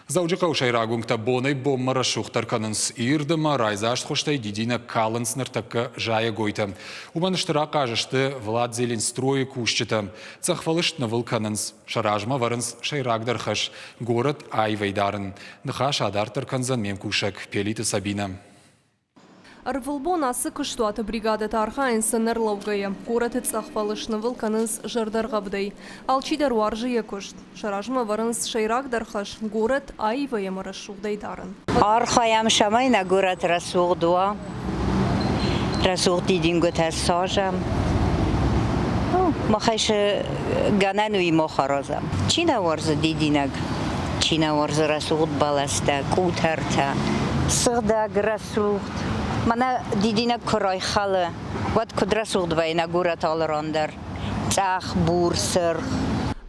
Дзӕуджыхъӕуы сӕйраг уынгтӕ бонӕй-бонмӕ рӕсугъддӕр кӕнынц. Ирд ӕмӕ райдзаст хуызтӕй дидинӕг калынц ныртӕккӕ зайӕгойтӕ. Уымӕн стыр ахъаз сты Влад Зеленстройы кусджытӕ. Цъӕхфӕлыст нывыл кӕнынц. Сӕ размӕ вӕрынц сӕйрагдӕр хӕс – горӕт аивӕй дарын. Ныхас адарддӕр кӕндзӕн ме мкусӕг Пелиты Сабинӕ. Ӕрвылбон ацы куыстуаты бригадӕтӕ архайынц ӕнӕрлӕугӕйӕ. Горӕты цъӕхфӕлыст нывыл кӕнынц зӕрдӕргъӕвдӕй. Алчидӕр уарзы йӕ куыст. Сӕ размӕ ӕвӕрынц сӕйрагдӕр хӕс – горӕт аивӕй ӕмӕ рӕсугъдӕй дарын. Архайӕм, цӕмӕй нӕ горӕт рӕсугъд уа, рӕсугъд дидингуытӕ саразӕм. Махӕй цы гӕнӕн уый мах аразӕм. Чи нӕ уарзы дидинӕг, чи нӕ уарзы рӕсугъд бӕлӕстӕ, къутӕртӕ, сыгъдӕг рӕсугъд. Мӕнӕ дидинӕг куы райхӕлы, уӕд куыд рӕсугъд вӕййы нӕ горӕт алы ран дӕр. Цъӕх, бур, сырх.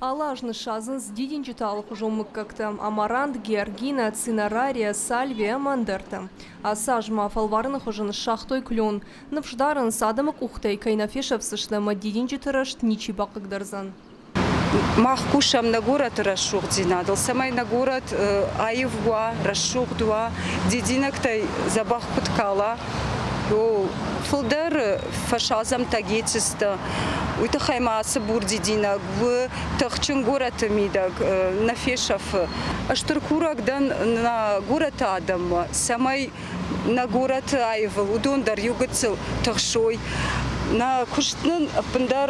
Алы аз ныссадзынц дидинджыты алыхуызон мыггӕгтӕ – амарант, георгина, цинарария, сальвия ӕмӕ ӕндӕртӕ. Ацы аз ма фӕлварыны хуызы ныссагътой клен. Ныфс дарынц, адӕмы къухтӕй кӕй нӕ фесӕфдзысты ӕмӕ дидинджыты рӕзт ничи бахъыгдардзӕн. Мах кусӕм нӕ горӕты рӕсугъддзинадыл, цӕмӕй нӕ горӕт аив уа, рӕсугъд уа, дидинӕгтӕй дзӕбӕх куыд кала. Фылдӕр фӕсадзӕм тагетистӕ. Уый тыххӕй ма ацы бур дидинӕг у тыхджын горӕты мидӕг нӕ фесӕфы. Стыр курӕг дӕн нӕ горӕты адӕммӕ, цӕмӕй нӕ горӕты аивыл уыдон дӕр иу гыццыл тыхсой. Нӕ куыст нын ӕппындӕр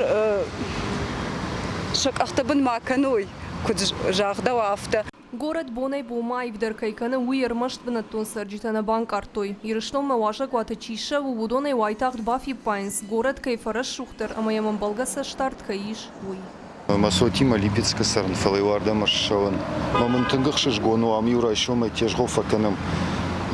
сӕ къӕхты бын ма кӕной, куыд загъдӕуа, афтӕ. Горӕт бонӕй-бонмӕ аивдӕр кӕй кӕны, уый ӕрмӕст бынӕттон цӕрджытӕ нӕ банкъардтой. Ирыстонмӕ уазӕгуаты чи ссӕуы, уыдон ӕй уайтагъд бафиппайынц, горӕт кӕй фӕрӕсугъддӕр ӕмӕ йӕм ӕмбӕлгӕ цӕстдард кӕй ис, уый. Мӕ цотимӕ Липецкы цӕрын, фӕлӕ иу ардӕм ӕрцӕуын. Мӕ мын тынг ӕхсызгон у, ам-иу райсомӕй тезгъо фӕкӕнӕм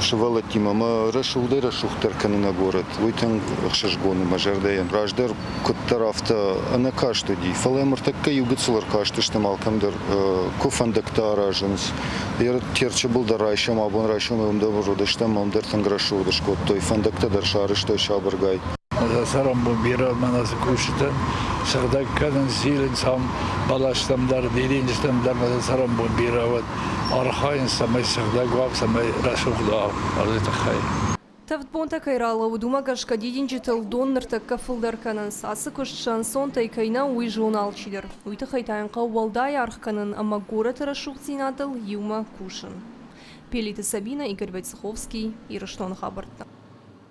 сывӕллӕттимӕ. Мӕ рӕсугъдӕй-рӕсугъддӕр кӕны нӕ горӕт. Уый тынг ӕхсызгон у мӕ зӕрдӕйӕн. Раздӕр куыддӕр афтӕ ӕнӕкаст уыди, фӕлӕ ныртӕккӕ иу гыццыл ӕркастыстӕм алкӕм дӕр, куы фӕндӕгтӕ аразынц. Терчы был дӕр райсом, абон райсомӕй уым дӕр уыдыстӕм, уым дӕр тынг рӕсугъд скодтой, фӕндӕгтӕ дӕр сарӕзтой сабыргай. Сӕ цӕрӕнбон бирӕ мӕнӕ цы кусджытӕн сыгъдӕг кӕнынц, зилынц ам бӕлӕстӕм дӕр, дидинджытӕм дӕр мӕ сӕ цӕрӕнбон бирӕ уӕд. Архайынц, цӕмӕй сыгъдӕг уа, цӕмӕй рӕсугъд уа ӕрдзы тыххӕй. Тӕвд бонтӕ кӕй ралӕууыд, уымӕ гӕсгӕ дидинджытыл дон ныртӕккӕ фылдӕр кӕнынц. Ацы куыст сӕ ӕнцонтӕй кӕй нӕу, уый зоны алчидӕр. Уый тыххӕй та йын хъӕуы уӕлдай аргъ кӕнын ӕмӕ горӕты рӕсугъддзинадыл иумӕ кусын. Пелиты Сабинӕ, Игорь Войцеховский, Ирыстоны хабӕрттӕ.